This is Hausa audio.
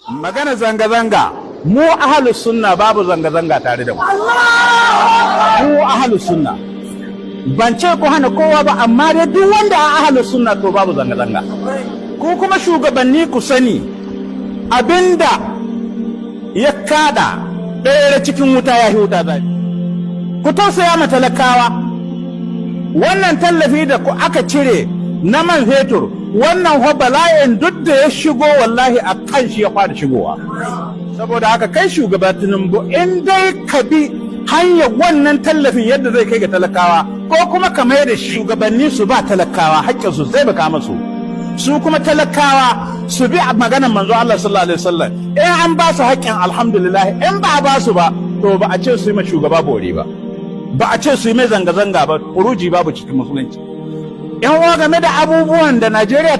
Magana zanga-zanga, mu Ahalus Sunna babu zanga-zanga tare da mu. Mu Ahalus Sunna, ban ce ku hana kowa ba, amma dai duk wanda a Ahalus Sunna, to babu zanga-zanga. Ku kuma shugabanni, ku sani abinda ya kada ɗaya cikin wuta ya wuta zafi. Ku tausaya ma talakawa. Wannan tallafi da ku aka cire na man fetur, wannan fa bala'in duk da ya shigo, wallahi a kan shi ya fara shigowa. Saboda haka, kai shugaba Tinubu, in dai ka bi hanyar wannan tallafin yadda zai kai ga talakawa, ko kuma ka mai da shugabanni su ba talakawa haƙƙin su, zai baka masu, su kuma talakawa su bi maganar manzo Allah sallallahu alaihi wasallam. In an ba su haƙƙin, alhamdulillah. In ba a ba su ba, to ba a ce su yi ma shugaba bore ba, ba a ce su yi mai zanga-zanga ba. Kuruji babu cikin musulunci. Yan uwa, game da abubuwan da Najeriya